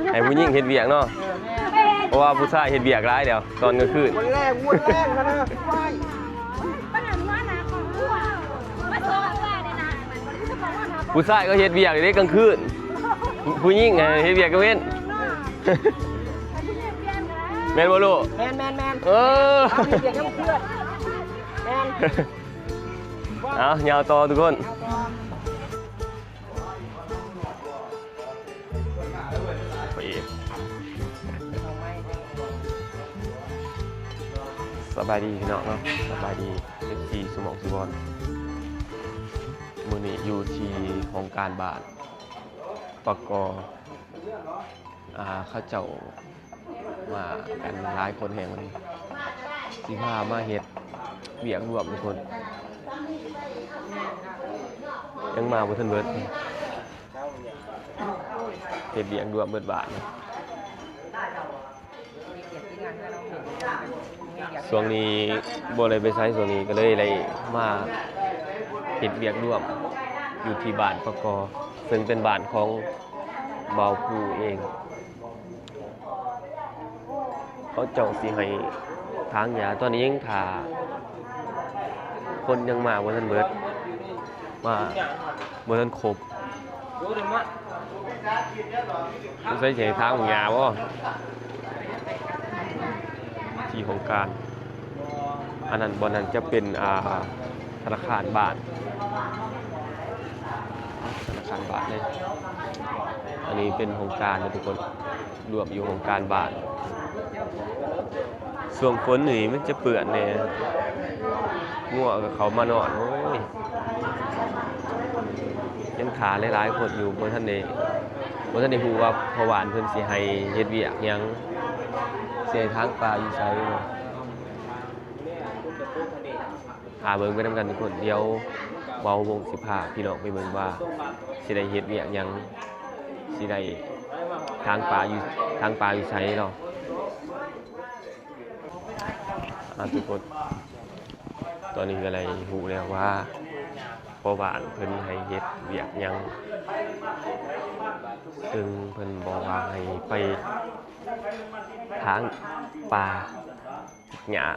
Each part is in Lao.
ໃຫ້ຜູ້ຍິງເຮັດວຽກເນາະ ເພາະວ່າຜູ້ຊາຍເຮັດວຽກຫຼາຍແລ້ວຕອນກາງຄືນ. ຜູ້ຊາຍກໍເຮັດວຽກເດ້ກາງຄືນ ຜູ້ຍິງເຮັດວຽກກາງເວັນ. ແມ່ນບໍ່ລູກ? ແມ່ນໆໆ ເອີ ເອົາ ເຮັດວຽກກາງຄືນ ແມ່ນ. ເອົາ ຍາວຕໍ່ທຸກຄົນ. ສະບາຍດີພີ່ນ້ອງເນາະ ສະບາຍດີ ເອັຟຊີ ສູ່ໝ່ອງສູ່ບ່ອນ. ມື້ນີ້ຢູ່ທີ່ຫ້ອງການບ້ານປະກໍ ອ່າ ເຂົາເຈົ້າມາກັນຫຼາຍຄົນແຮງ ຊິພາມາເຮັດວຽກລວມທຸກຄົນ ຍັງມາບໍ່ທັນເບິດ ເຮັດວຽກລວມເບິດບ້ານ. ຊ່ວງນີ້ບໍ່ໄດ້ໄປໃສ ຊ່ວງນີ້ກໍເລີຍໄດ້ມາເຮັດວຽກລວມຢູ່ທີ່ບ້ານປະກໍ ເຊິ່ງເປັນບ້ານຂອງບ່າວພູເອງ. ເຂົາເຈົ້າຊິໃຫ້ຖາງຫຍ້າ ຕອນນີ້ຍັງຖ້າ ຄົນຍັງມາບໍ່ທັນເບິດ ມາບໍ່ທັນຄົບ. ສົງໄສຊິໃຫ້ຖາງຫຍ້າບໍ່ ທີ່ຫ້ອງການ ອັນນັ້ນ ບ່ອນນັ້ນຈະເປັນ ອ່າ ທະນາຄານບ້ານ ທະນາຄານບ້ານເດ້. ອັນນີ້ເປັນຫ້ອງການເດ້ທຸກຄົນ ລວມຢູ່ຫ້ອງການບ້ານ. ຊ່ວງຝົນນີ້ມັນຈະເປື້ອນແດ່ ງົວກໍເຂົ້າມານອນ. ໂອ້ຍ ຍັງຖ້າຫຼາຍໆຄົນຢູ່ ບໍ່ທັນໄດ້ ບໍ່ທັນໄດ້ຮູ້ວ່າພໍ່ບ້ານເພິ່ນຊິໃຫ້ເຮັດວຽກຫຍັງ ຊິໃຫ້ຖາງປ່າຢູ່ໃສ. ຖ້າເບິ່ງໄປນຳກັນທຸກຄົນ ດຽວບ່າວພົງຊິພາພີ່ນ້ອງໄປເບິ່ງວ່າ ຊິໄດ້ເຮັດວຽກຫຍັງ ຊິໄດ້ຖາງປ່າຢູ່ ຖາງປ່າຢູ່ໃສເນາະ. ອ່າ ທຸກຄົນ ຕອນນີ້ກໍໄດ້ຮູ້ແລ້ວວ່າພໍ່ບ້ານເພິ່ນໃຫ້ເຮັດວຽກຫຍັງ ເຊິ່ງເພິ່ນບອກວ່າໃຫ້ໄປຖາງປ່າ ຫຍ້າ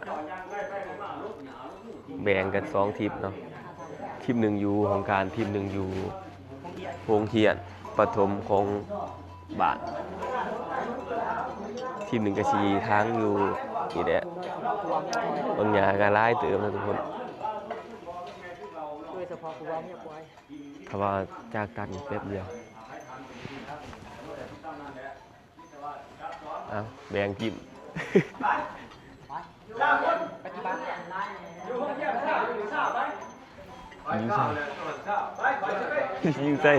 ແບ່ງກັນສອງທີມເນາະ ທີມໜຶ່ງຢູ່ຫ້ອງການ ທີມໜຶ່ງຢູ່ໂຮງຮຽນປະຖົມຂອງບ້ານ ທີມໜຶ່ງກໍຊິຖາງຢູ່ນີ້ແຫຼະ. ເບິ່ງຫຍ້າກໍຫຼາຍເຕີບນະທຸກຄົນ ໂດຍສະເພາະຜູ້ບ່າວເມຍປ່ອຍ ຖ້າວ່າຈາກຕັດນີ້ແປັບດຽວ. ເອົາ ແບ່ງທີມ ປະຕິບັດ ຍິງໃສ່ ຍິງໃສ່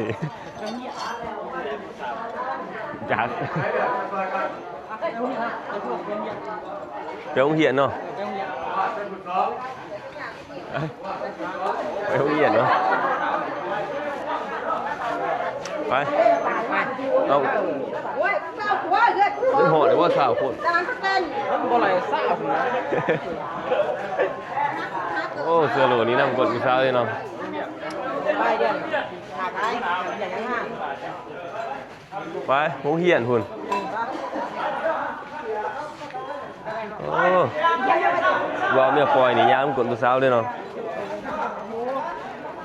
ຈັກ ໄປໂຮງຮຽນເນາະ. ໄປໂຮງຮຽນເນາະ ໄປ ເອົາ ມັນຮອດແລ້ວບໍ່ຊາວຄົນ ມັນບໍ່ໄດ້ຊາວຄົນນະ. ໂອ້ ເສື້ອໂຫຼນີ້ນຳກົດຜູ້ສາວເດ້ເນາະ. ໄປໂຮງຮຽນພຸ້ນ. ໂອ້ ບ່າວເມຍປ່ອຍນີ້ຍາມກົນຜູ້ສາວເດ້ເນາະ.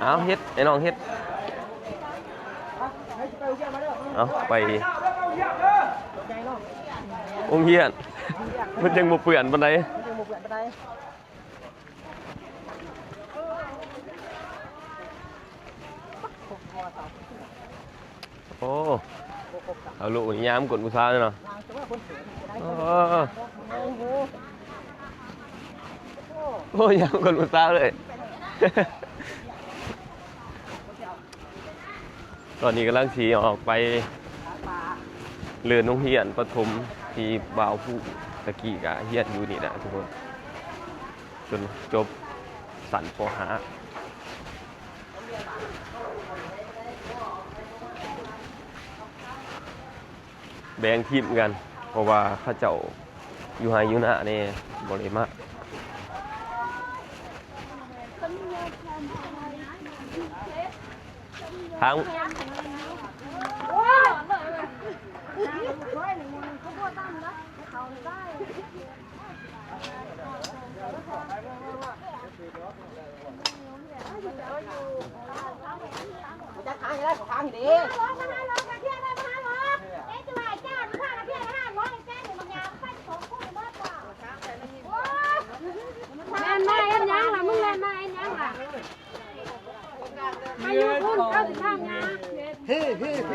ເອົາເຮັດ ໄອ້ນ້ອງເຮັດ ເອົາໄປໂຮງຮຽນ ມັນຈັ່ງບໍ່ເປື້ອນປານໃດ. ໂອ້ ເອົາລູກຍາມກົນຜູ້ສາວເນາະ. ໂອ້ ໂອ້ ຍາມກົນຜູ້ສາວເລີຍ. ຕອນນີ້ກຳລັງຊິອອກໄປເລີນໂຮງຮຽນປະຖົມທີ່ບ່າວພູຕະກີ້ກະຮຽນຢູ່ນີ້ແຫຼະທຸກຄົນ ຈົນຈົບຊັ້ນປໍຫ້າ. ແບ່ງທີມກັນ ເພາະວ່າເຂົາເຈົ້າຢູ່ໄຮ່ຢູ່ນາແດ່ ບໍ່ໄດ້ມາ. ທາງ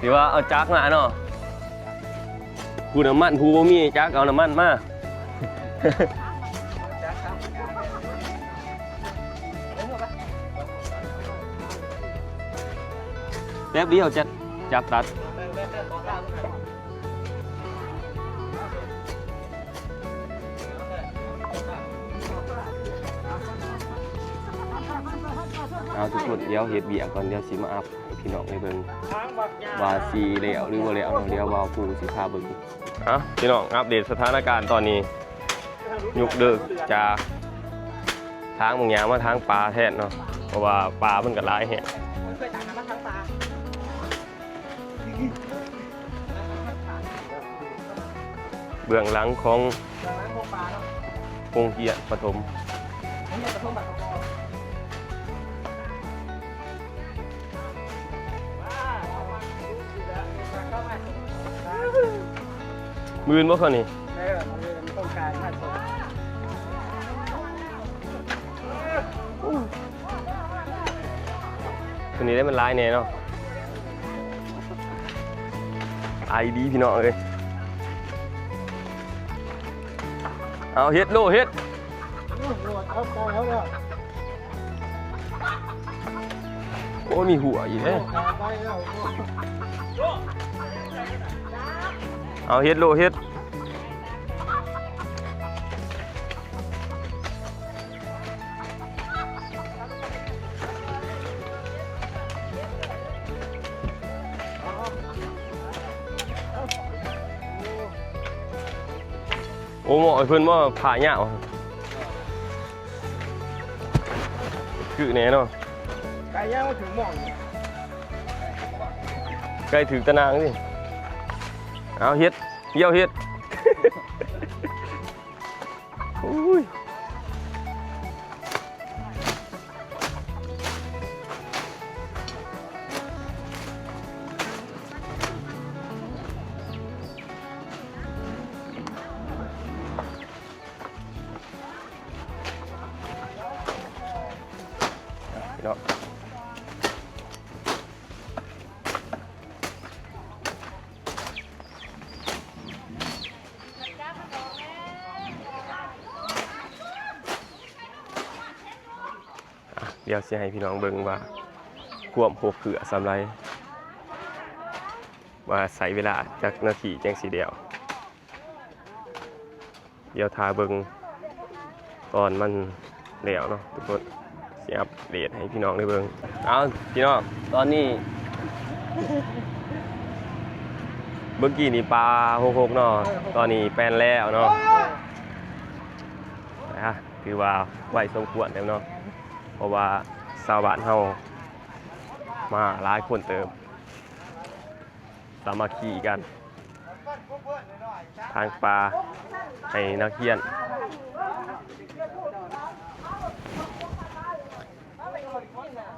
ຖືວ່າເອົາຈັກມາເນາະ. ຜູ້ນ້ຳມັນ ຜູ້ບໍ່ມີຈັກ ເອົານ້ຳມັນມາ. ແປັບດຽວຈັກ ຈັກຕັດ. ເອົາ ທຸກຄົນ ດຽວເຮັດວຽກກ່ອນ ດຽວຊິມາອັບໃຫ້ພີ່ນ້ອງໄດ້ເບິ່ງວ່າຊິແລ້ວຫຼືບໍ່ແລ້ວເນາະ. ດຽວບ່າວພູຊິພາເບິ່ງ. ເອົາ ພີ່ນ້ອງ ອັບເດດສະຖານະການຕອນນີ້ ຍົກເລີກຈາກທາງບາງຢ່າງມາທາງປ່າແທນເນາະ ເພາະວ່າປ່າມັນກໍຫຼາຍແຮງ. ເບື້ອງຫຼັງຂອງໂຮງຮຽນປະຖົມ ມື້ອື່ນບໍ່ເຂົ້ານີ້? ເອີ ມື້ອື່ນຕ້ອງການມາສົ່ງ. ໂຕນີ້ໄດ້ມັນຫຼາຍແນ່ເນາະ. ອາຍດີພີ່ນ້ອງເອີຍ. ເອົາເຮັດໂລເຮັດ. ໂອ້ ມີຫົວອີກເດ້. ເອົາເຮັດໂລເຮັດ. ໂອ້ ເໝາະໃຫ້ເພິ່ນບໍ່ ຜ້າຍາວ ຄືແນ່ເນາະ. ໄກ່ຍາວມາຖືກໝ່ອງ ໄກ່ຖືກຕາໜ່າງຕິ. ເອົາເຮັດ ດຽວເຮັດ. ໂອ້ຍ ພີ່ນ້ອງ. ອ່ະ ດຽວຊິໃຫ້ພີ່ນ້ອງເບິ່ງວ່າຄວາມໂຄກເກືອສ່ຳໃດ ວ່າໃຊ້ເວລາຈັກນາທີຈັ່ງຊິແລ້ວ. ດຽວຖ້າເບິ່ງຕອນມັນແລ້ວເນາະທຸກຄົນ ຊິອັບເດດໃຫ້ພີ່ນ້ອງໄດ້ເບິ່ງ. ເອົາ ພີ່ນ້ອງ ຕອນນີ້ ເມື່ອກີ້ນີ້ປາຫົກຫົກເນາະ ຕອນນີ້ແປ້ນແລ້ວເນາະ. ອ່ະ ຖືວ່າ ໄວສົມຄວນແລ້ວເນາະ ເພາະວ່າຊາວບ້ານເຮົາມາຫຼາຍຄົນເຕີບ ສາມັກຄີກັນ ຖາງປ່າໃຫ້ນັກຮຽນ.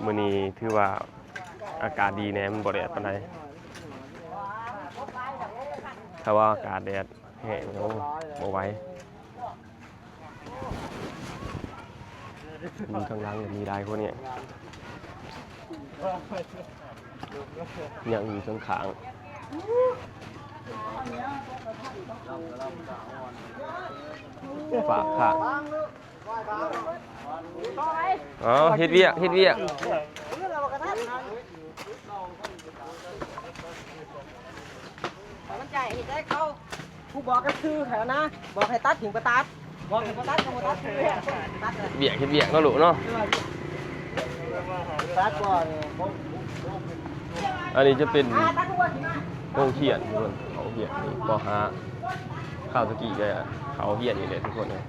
ມື້ນີ້ຖືວ່າອາກາດດີແດ່ ມັນບໍ່ແດດປານໃດ. ຖ້າວ່າອາກາດແດດແຮງ ໂອ້ ບໍ່ໄຫວ. ຢູ່ທາງຫຼັງກໍມີຫຼາຍຄົນນີ້ ຍັງຢູ່ທາງຂ້າງ ຝາກຂ້າງ. ເອົາ ເຮັດວຽກ ເຮັດວຽກ. ມັນໃຈເຮັດໄດ້ເຂົາ ຜູ້ບອກກັນຊື່ແຖວນະ ບອກໃຫ້ຕັດຖິ້ມກໍຕັດ ບອກໃຫ້ບໍ່ຕັດກໍບໍ່ຕັດ ຕັດເລີຍ. ວຽກ ເຮັດວຽກເນາະລູກເນາະ. ຕັດບໍ່ນີ້ ອັນນີ້ຈະເປັນ ອ່າ ຕັດທຸກຄົນມາ ໂຮງຮຽນ ທຸກຄົນ ເຂົາຮຽນນີ້ ປໍຫ້າ ຄາວຕະກີ້ກໍເຂົາຮຽນນີ້ແຫຼະທຸກຄົນເອີຍ.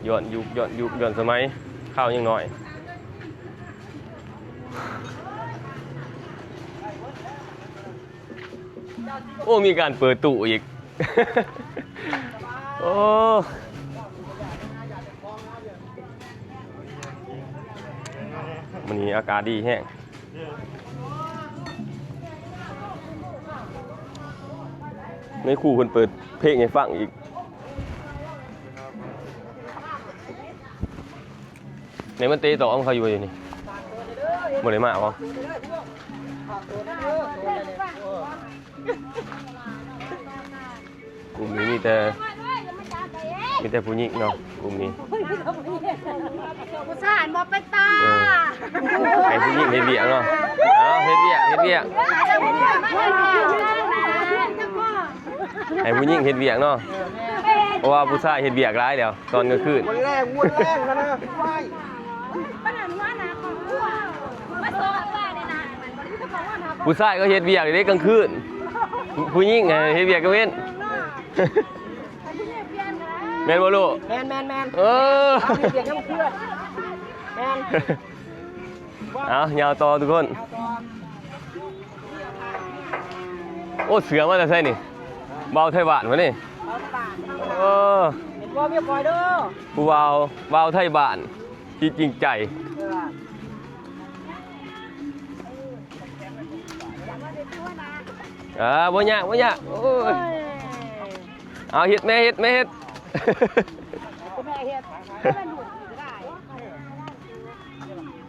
ຍ້ອນຍຸກ ຍ້ອນຍຸກ ຍ້ອນສະໄໝ ຄາວຍັງນ້ອຍ. ໂອ້ ມີການເປີດຕູ້ອີກ. ໂອ້ ມື້ນີ້ອາກາດດີແຮງ. ໃນຄູເພິ່ນເປີດເພງໃຫ້ຟັງອີກ. ໃນມັນເຕະຕໍ່ຂອງເຂົາຢູ່ ຢູ່ນີ້ ບໍ່ໄດ້ມາບໍ່? ກຸ່ມນີ້ມີແຕ່ ມີແຕ່ຜູ້ຍິງເນາະ ກຸ່ມນີ້. ຜູ້ຊາຍບໍ່ເປັນຕາ ເອີ ໃຫ້ຜູ້ຍິງເຮັດວຽກເນາະ. ເອົາ ເຮັດວຽກ ເຮັດວຽກ ໃຫ້ຜູ້ຍິງເຮັດວຽກເນາະ ເພາະວ່າຜູ້ຊາຍເຮັດວຽກຫຼາຍແລ້ວຕອນກາງຄືນ. ໝົດແຮງ ໝົດແຮງແລ້ວນະ ໄວ້. ຜູ້ຊາຍກໍເຮັດວຽກເດ້ກາງຄືນ ຜູ້ຍິງເຮັດວຽກກາງເວັນ. ແມ່ນບໍ່ລູກ? ແມ່ນໆໆ ເອີ ເຮົາເຮັດວຽກກາງຄືນ. ແມ່ນ. ເອົາ ຍາວຕໍ່ທຸກຄົນ. ໂອ້ ເສືອມາແຕ່ໃສນີ້? ບ່າວໄທບ້ານວະນີ້. ເອີ ເຫັນບໍ່ ເມຍປອຍເດີ ຜູ້ບ່າວ ບ່າວໄທບ້ານທີ່ຈິງໃຈ. ເອີ ອ່າ ບໍ່ຍາກ ບໍ່ຍາກ. ໂອ້ຍ ເອົາ ເຮັດແມ່ ເຮັດແມ່ ເຮັດ. ແມ່ເຮັດ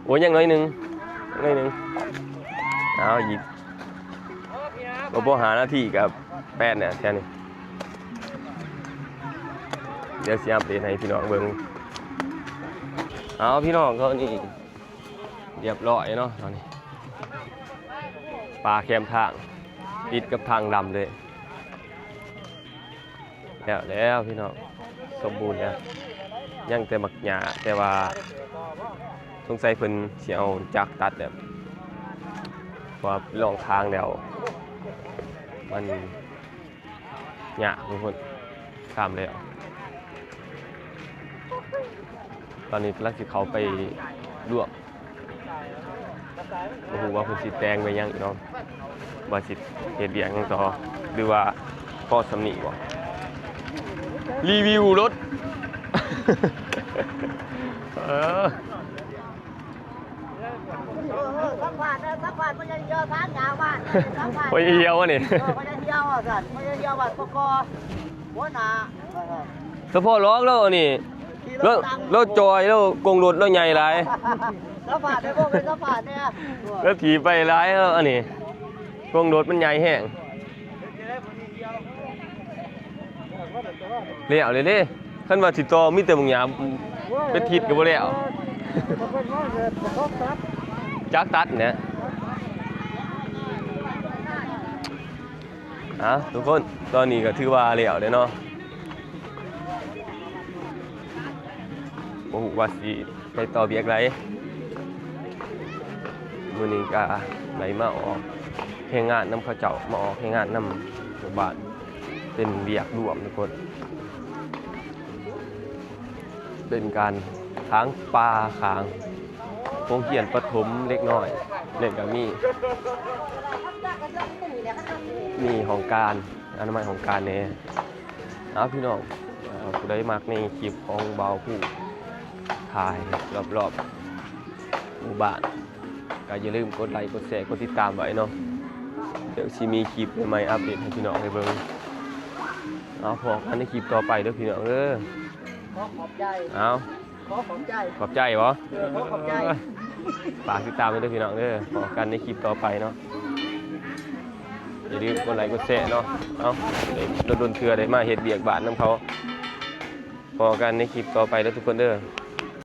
ໂອ້ຍ ຍັງໜ້ອຍໜຶ່ງ ໜ້ອຍໜຶ່ງ. ເອົາອີກ ບໍ່ພໍຫ້ານາທີກໍແປດແລ້ວແຖວນີ້. ດຽວຊິອັບເດດໃຫ້ພີ່ນ້ອງເບິ່ງ. ເອົາ ພີ່ນ້ອງ ຕອນນີ້ ຮຽບຮ້ອຍເນາະ ຕອນນີ້ ປ່າແຄມທາງ ຕິດກັບທາງດຳເລີຍ. ແລ້ວ ແລ້ວພີ່ນ້ອງ ສົມບູນແລ້ວ ຍັງແຕ່ໝາກຫຍ້າ ແຕ່ວ່າສົງໄສເພິ່ນຊິເອົາຈັກຕັດແລ້ວ ເພາະວ່າລອງທາງແລ້ວ ມັນ ຍາກທຸກຄົນ ຂ້າມແລ້ວ. ຕອນນີ້ກຳລັງຊິເຂົ້າໄປລວກ ບໍ່ຮູ້ວ່າເພິ່ນຊິແຕ່ງໄວ້ຫຍັງອີກເນາະ ວ່າຊິເຮັດວຽກຫຍັງຕໍ່ ຫຼືວ່າພໍສ່ຳນີ້ບໍ່. ຣີວິວລົດ ເອີ. ເອີ ສຳພາດເດີ ສຳພາດ ບໍ່ໄດ້ເຫື່ອ ຖາງຢາວບ້ານ ສຳພາດ ບໍ່ໄດ້ເຫື່ອວະນີ້ ເອີ ບໍ່ໄດ້ເຫື່ອວ່າຊັ້ນ ບໍ່ໄດ້ເຫື່ອວ່າ ປກ ຫົວໜ້າ ສະເພາະຫຼອກລາວອັນນີ້ ລາວ ລາວຈ່ອຍ ລາວກົງລົດລາວໃຫຍ່ຫຼາຍ ສຳພາດເດີ ບໍ່ໄດ້ສຳພາດແດ່ ລາວຖີບໄປຫຼາຍ ເອີ ອັນນີ້ ກົງລົດມັນໃຫຍ່ແຮງ. ແລ້ວເດ້ ຄັນວ່າຊິຕໍ່ມີແຕ່ບັກຫຍ້າເປັນທິດກໍບໍ່ແລ້ວ ຈັກຕັດແຫຼະ. ອ່າ ທຸກຄົນ ຕອນນີ້ກໍຖືວ່າແລ້ວເດ້ເນາະ ບໍ່ຮູ້ວ່າຊິ ໄປຕໍ່ວຽກໃດ. ມື້ນີ້ກະໄດ້ມາອອກແຮງງານນຳເຂົາເຈົ້າ ມາອອກແຮງງານນຳຊາວບ້ານ ເປັນວຽກລວມທຸກຄົນ. ເປັນການຖາງປ່າຂ້າງໂຮງຮຽນປະຖົມເດັກນ້ອຍ ແລ້ວກໍມີ ມີຫ້ອງການ ອະນາໄມຫ້ອງການແດ່. ເອົາ ພີ່ນ້ອງ ເອີ ຜູ້ໃດມັກໃນຄລິບຂອງບ່າວພູຖ່າຍລອບໆໝູ່ບ້ານ ກໍຢ່າລືມກົດໄລ ກົດແຊ ກົດຕິດຕາມໄວ້ເນາະ. ດຽວຊິມີຄລິບໃໝ່ໆອັບເດດໃຫ້ພີ່ນ້ອງໄດ້ເບິ່ງ. ເອົາ ພໍ້ກັນໃນຄລິບຕໍ່ໄປເດີພີ່ນ້ອງເດີ. ຂໍຂອບໃຈ ເອົາ ຂໍຂອບໃຈ ຂອບໃຈບໍ່? ເອີ ຂໍຂອບໃຈ. ເອີ ຝາກຕິດຕາມໄວ້ເດີພີ່ນ້ອງເດີ. ພໍ້ກັນໃນຄລິບຕໍ່ໄປເນາະ. ຢ່າລືມກົດໄລກົດແຊເນາະ. ເອົາ ດົນໆເທື່ອໄດ້ມາເຮັດວຽກບ້ານນຳເຂົາ. ພໍ້ກັນໃນຄລິບຕໍ່ໄປເດີທຸກຄົນເດີ.